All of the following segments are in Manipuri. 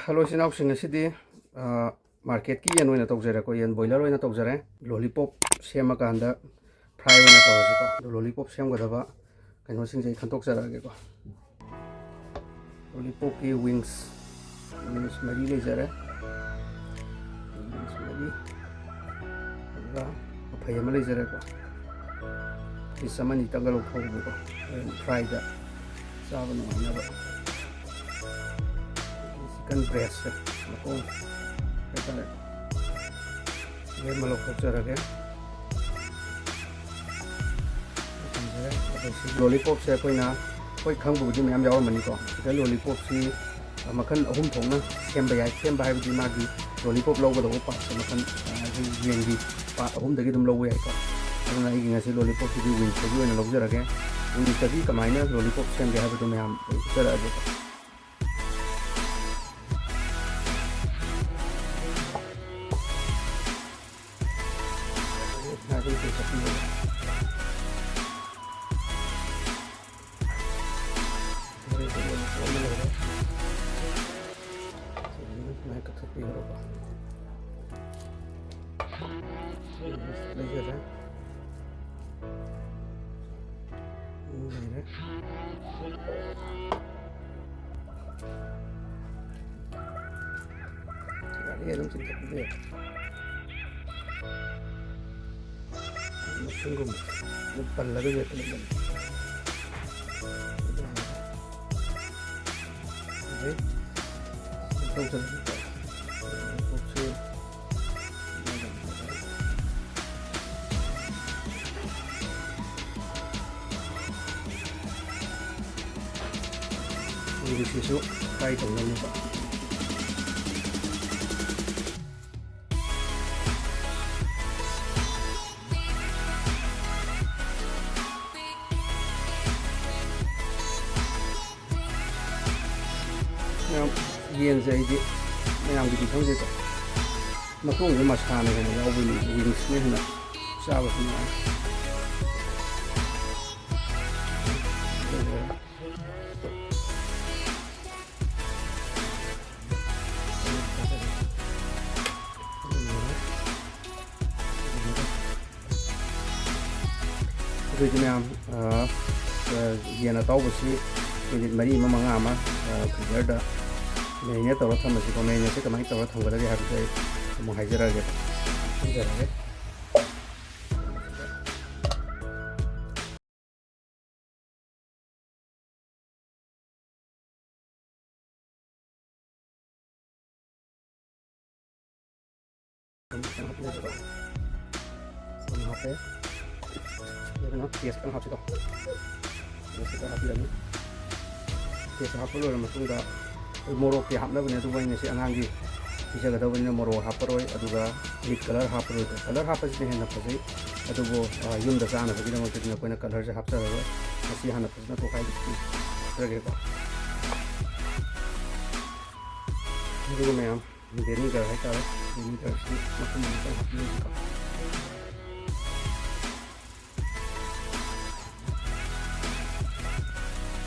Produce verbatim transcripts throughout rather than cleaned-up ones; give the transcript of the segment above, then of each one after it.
ꯍꯜꯂꯣ, ꯏꯆꯤꯟ ꯏꯅꯥꯎꯁꯤꯡ, ꯉꯁꯤꯗꯤ, ꯑ, ꯃꯥꯔꯀꯦꯠꯀꯤ ꯌꯦꯟ ꯑꯣꯏꯅ ꯇꯧꯖꯔꯦꯀꯣ, ꯌꯦꯟ ꯕꯣꯏꯂꯔ ꯑꯣꯏꯅ ꯇꯧꯖꯔꯦ꯫ ꯂꯣꯂꯤꯄꯣꯞ ꯁꯦꯝꯃꯀꯥꯟꯗ ꯐ꯭ꯔꯥꯏ ꯑꯣꯏꯅ ꯇꯧꯔꯁꯤꯀꯣ꯫ ꯑꯗꯣ ꯂꯣꯂꯤꯄꯣꯞ ꯁꯦꯝꯒꯗꯕ ꯀꯩꯅꯣꯁꯤꯡꯁꯦ ꯑꯩ ꯈꯟꯗꯣꯛꯆꯔꯛꯑꯒꯦꯀꯣ꯫ ꯂꯣꯂꯤꯄꯣꯞꯀꯤ ꯋꯤꯡꯁ, ꯋꯤꯡꯁ ꯃꯔꯤ ꯂꯩꯖꯔꯦ꯫ ꯋꯤꯡꯁ ꯃꯔꯤ꯫ ꯑꯗꯨꯒ ꯃꯐꯩ ꯑꯃ ꯂꯩꯖꯔꯦꯀꯣ꯫ ꯄꯤꯁ ꯑꯃꯅꯤꯇꯪꯒ ꯂꯧꯊꯣꯛꯑꯒꯀꯣ, ꯍꯣꯔꯦꯟ ꯐ꯭ꯔꯥꯏꯗ ꯆꯥꯕ ꯅꯨꯡꯉꯥꯏꯅꯕ꯫ ꯆꯤꯀꯟ ꯕ꯭ꯔꯦꯁꯁꯦ, ꯃꯇꯣꯡ ꯍꯥꯏꯇꯥꯔꯦ, ꯁꯤꯗꯩ ꯑꯃ ꯂꯧꯊꯣꯛꯆꯔꯒꯦ꯫ ꯊꯝꯖꯔꯦ꯫ ꯑꯗꯣ ꯁꯤ ꯂꯣꯂꯤꯄꯣꯞꯁꯦ ꯑꯩꯈꯣꯏꯅ, ꯑꯩꯈꯣꯏ ꯈꯪꯕꯕꯨꯗꯤ ꯃꯌꯥꯝ ꯌꯥꯎꯔꯝꯃꯅꯤꯀꯣ꯫ ꯁꯤꯗ ꯂꯣꯂꯤꯄꯣꯞꯁꯤ, ꯑ, ꯃꯈꯜ ꯑꯍꯨꯝ ꯊꯣꯛꯅ ꯁꯦꯝꯕ ꯌꯥꯏ꯫ ꯁꯦꯝꯕ ꯍꯥꯏꯕꯗꯤ ꯃꯥꯒꯤ ꯂꯣꯂꯤꯄꯣꯞ ꯂꯧꯒꯗꯧꯕ ꯄꯥꯔꯠꯁꯦ ꯃꯈꯜ, ꯑ, ꯑꯩꯈꯣꯏꯒꯤ ꯌꯦꯟꯒꯤ ꯄꯥꯔꯠ ꯑꯍꯨꯝꯗꯒꯤ ꯑꯗꯨꯝ ꯂꯧꯕ ꯌꯥꯏꯀꯣ꯫ ꯑꯗꯨꯅ ꯑꯩꯒꯤ ꯉꯁꯤ ꯂꯣꯂꯤꯄꯣꯞꯁꯤꯗꯤ ꯋꯤꯡꯁꯇꯒꯤ ꯑꯣꯏꯅ ꯂꯧꯖꯔꯒꯦ꯫ ꯋꯤꯡꯁꯇꯒꯤ ꯀꯃꯥꯏꯅ ꯂꯣꯂꯤꯄꯣꯞ ꯁꯦꯝꯒꯦ ꯍꯥꯏꯕꯗꯨ ꯃꯌꯥꯝ ꯎꯠꯆꯔꯛꯑꯒꯦꯀꯣ꯫ ꯉꯥꯏꯈꯣ, ꯉꯥꯏꯈꯣ, ꯉꯥꯏꯈꯣ꯫ ꯁꯨꯃꯥꯏꯅ ꯀꯛꯊꯠꯄꯤꯈ꯭ꯔꯣꯀꯣ꯫ ꯂꯩꯖꯔꯦ꯫ ꯎꯝ, ꯂꯩꯔꯦ꯫ ꯌꯥꯔꯦ, ꯑꯗꯨꯝ ꯆꯤꯡꯊꯠꯄꯤꯕ ꯌꯥꯏ꯫ ꯃꯁꯨꯝꯒꯨꯝꯕ ꯑꯗꯨꯝ ꯄꯜꯂꯒ ꯌꯦꯛꯄꯅꯦ꯫ ꯑꯗꯩ ꯇꯧꯖꯔꯛꯄ ꯄꯣꯠꯁꯦ ꯍꯧꯖꯤꯛꯁꯤꯁꯨ ꯐ꯭ꯔꯥꯏ ꯇꯧꯅꯕꯀꯣ꯫ ꯃꯌꯥꯝ, ꯌꯦꯟꯁꯦ ꯑꯩꯗꯤ ꯃꯌꯥꯝꯒꯤꯗꯤ ꯈꯪꯗꯦꯀꯣ, ꯃꯇꯣꯡꯁꯦ ꯃꯁꯥꯅ ꯍꯦꯟꯅ ꯌꯥꯎꯕꯅꯤ, ꯋꯤꯡꯁꯅ ꯍꯦꯟꯅ ꯆꯥꯕꯁꯨ ꯅꯨꯡꯉꯥꯏ꯫ ꯑꯗꯨꯒ ꯑꯗꯨꯗꯤ ꯃꯌꯥꯝ, ꯑ, ꯑ, ꯌꯦꯟ ꯑꯇꯥꯎꯕꯁꯤ ꯃꯤꯅꯤꯠ ꯃꯔꯤ ꯑꯃ, ꯃꯉꯥ ꯑꯃ, ꯑ, freezer ꯗ marinate ꯇꯧꯔ ꯊꯝꯃꯁꯤꯀꯣ꯫ Marinate ꯁꯦ ꯀꯃꯥꯏꯅ ꯇꯧꯔ ꯊꯝꯒꯗꯒꯦ ꯍꯥꯏꯕꯁꯦ ꯑꯩ ꯑꯃꯨꯛ ꯍꯥꯏꯖꯔꯛꯑꯒꯦ꯫ ꯍꯥꯏꯖꯔꯛꯑꯒꯦ꯫ ꯈꯤꯇꯪ ꯍꯥꯞꯄꯤꯔꯒ ꯑꯗꯨꯝ ꯍꯥꯞꯄꯦ꯫ ꯑꯗꯨꯒ ꯄꯦꯁ ꯈꯤꯇꯪ ꯍꯥꯞꯁꯤꯀꯣ꯫ ꯄꯦꯁ ꯈꯤꯇꯪ ꯍꯥꯞꯄꯤꯔꯅꯤ꯫ ꯄꯦꯁ ꯍꯥꯞꯄ ꯂꯣꯏꯔ ꯃꯇꯨꯡꯗ ꯑꯩꯈꯣꯏ ꯃꯣꯔꯣꯛꯇꯤ ꯍꯥꯞꯅꯕꯅꯦ, ꯑꯗꯨꯕꯨ ꯑꯩꯅ ꯁꯤ ꯑꯉꯥꯡꯒꯤ ꯄꯤꯖꯒꯗꯕꯅꯤꯅ ꯃꯣꯔꯣꯛ ꯍꯥꯞꯄꯔꯣꯏ, ꯑꯗꯨꯒ ꯃꯤꯠ ꯀꯂꯔ ꯍꯥꯞꯄꯔꯣꯏ꯫ ꯀꯂꯔ ꯍꯥꯞꯄꯁꯤꯅ ꯍꯦꯟꯅ ꯐꯖꯩ, ꯑꯗꯨꯕꯨ, ꯑ, ꯌꯨꯝꯗ ꯆꯥꯅꯕꯒꯤꯗꯃꯛꯇꯗꯤ ꯑꯩꯈꯣꯏꯅ ꯀꯂꯔꯁꯦ ꯍꯥꯞꯆꯔꯔꯣꯏ꯫ ꯃꯁꯤ ꯍꯥꯟꯅ ꯐꯖꯅ ꯇꯣꯈꯥꯏꯖꯔꯒꯦꯀꯣ꯫ ꯑꯗꯨꯒ ꯃꯌꯥꯝ, vinegar ꯍꯥꯏꯇꯥꯔꯦ, vinegar ꯁꯤ ꯃꯄꯨꯝ ꯑꯃꯇꯪ ꯍꯥꯞꯄꯤꯔꯒꯦꯀꯣ꯫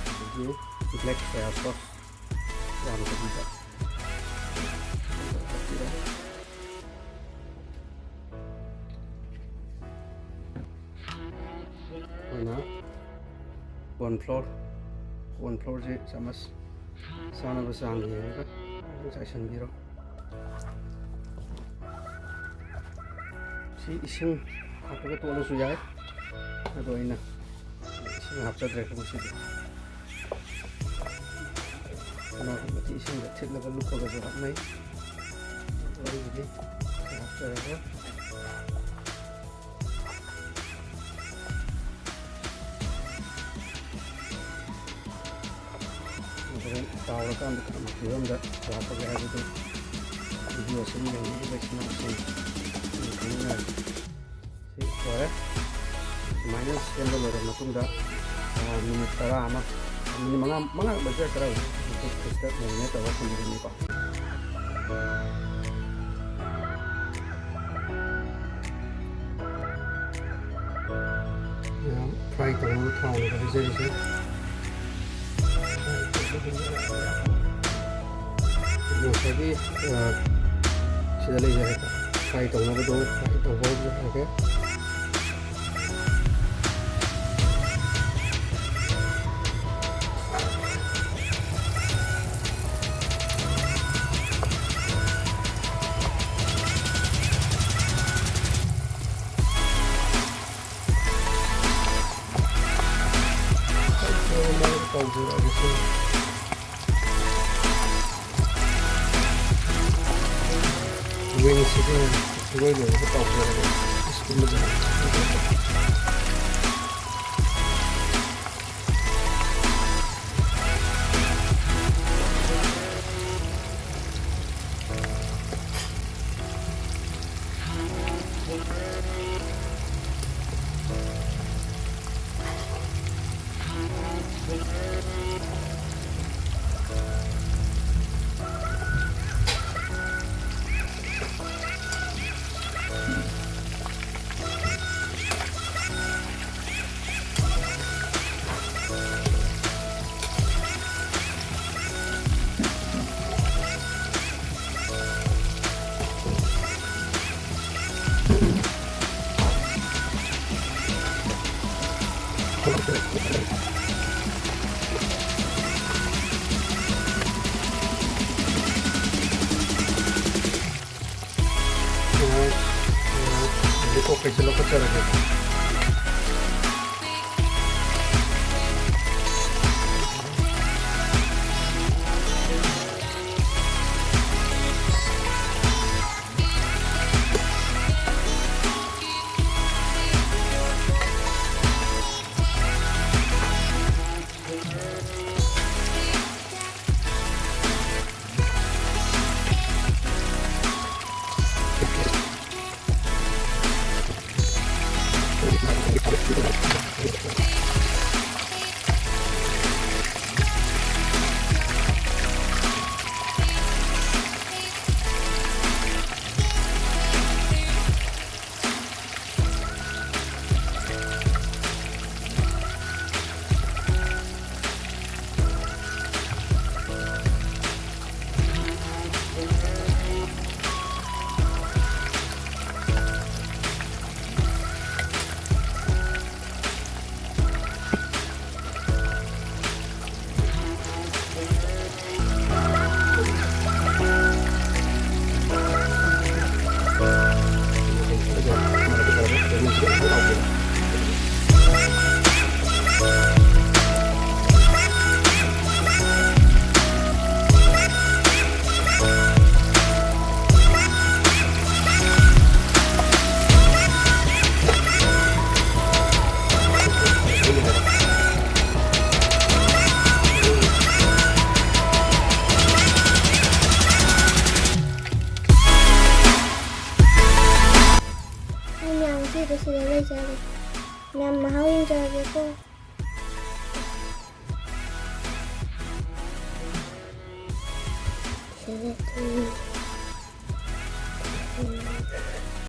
ꯑꯗꯒꯤ black soya sauce ꯌꯥꯝꯗꯕꯤꯗ ꯍꯥꯞꯄꯤꯔꯣ꯫ ꯑꯩꯈꯣꯏꯅ corn flour, corn flour ꯁꯦ ꯆꯥꯃꯁ ꯆꯥꯅꯕ ꯆꯥꯡ ꯌꯦꯡꯉꯒ ꯆꯥꯏꯁꯤꯟꯕꯤꯔꯣ꯫ ꯁꯤ ꯏꯁꯤꯡ ꯍꯥꯞꯄꯒ ꯇꯣꯠꯂꯁꯨ ꯌꯥꯏ, ꯑꯗꯣ ꯑꯩꯅ ꯏꯁꯤꯡ ꯍꯥꯞꯆꯗ꯭ꯔꯦꯀꯣ ꯉꯁꯤꯗꯤ꯫ ꯀꯅꯥꯒꯨꯝꯕꯗꯤ ꯏꯁꯤꯡꯗ ꯊꯤꯠꯂꯒ ꯂꯨꯞꯄꯒꯁꯨ ꯍꯥꯞꯅꯩ꯫ ꯑꯩꯒꯤꯗꯤ ꯍꯥꯞꯆꯔꯒ ꯍꯣꯔꯦꯟ ꯇꯥꯎꯔꯀꯥꯟꯗ ꯀꯔꯝꯕ ꯐꯤꯕꯝꯗ ꯂꯥꯛꯄꯒꯦ ꯍꯥꯏꯕꯗꯨ video ꯁꯤꯗ ꯌꯦꯡꯕꯤꯔꯤꯕ ꯏꯆꯤꯟ ꯏꯅꯥꯎꯁꯤꯡ ꯑꯗꯨꯝ ꯈꯪꯅꯔꯅꯤ꯫ ꯁꯤ ꯂꯣꯏꯔꯦ꯫ ꯁꯨꯃꯥꯏꯅ ꯁꯦꯝꯕ ꯂꯣꯏꯔꯕ ꯃꯇꯨꯡꯗ, ꯑ, ꯃꯤꯅꯤꯠ ꯇꯔꯥ ꯑꯃ, ꯃꯤꯅꯤꯠ ꯃꯉꯥ, ꯃꯉꯥ ꯂꯣꯏꯖꯔꯛꯀꯗꯧꯔꯦ꯫ ꯐ꯭ꯔꯤꯖꯇ marinate ꯇꯧꯔ ꯊꯝꯕꯤꯔꯅꯤꯀꯣ꯫ ꯃꯌꯥꯝ fry ꯇꯧꯅꯕ ꯊꯥꯎꯅꯦꯕ ꯍꯩꯖꯔꯤꯁꯦ꯫ ꯉꯁꯥꯏꯒꯤ, ꯑ, ꯁꯤꯗ ꯂꯩꯖꯔꯦꯀꯣ, fry ꯇꯧꯅꯕꯗꯣ fry ꯇꯧꯕ ꯍꯧꯖꯔꯒꯦ꯫ ꯋꯤꯡꯁꯤꯗꯤ ꯏꯔꯣꯏ ꯂꯣꯏꯔꯒ ꯇꯧꯖꯔꯒꯦ꯫ ꯌꯥꯔꯦ, ꯌꯥꯔꯦ꯫ ꯑꯗꯩ ꯀꯣꯛ ꯀꯩꯁꯦ ꯂꯧꯈꯠꯆꯔꯒꯦ꯫ ꯁꯤꯗ ꯁꯤꯗ ꯂꯩꯖꯔꯦ꯫ ꯌꯥꯝ ꯃꯍꯥꯎ ꯌꯦꯡꯖꯔꯒꯦꯀꯣ꯫ ꯁꯤꯗ ꯇꯨ-,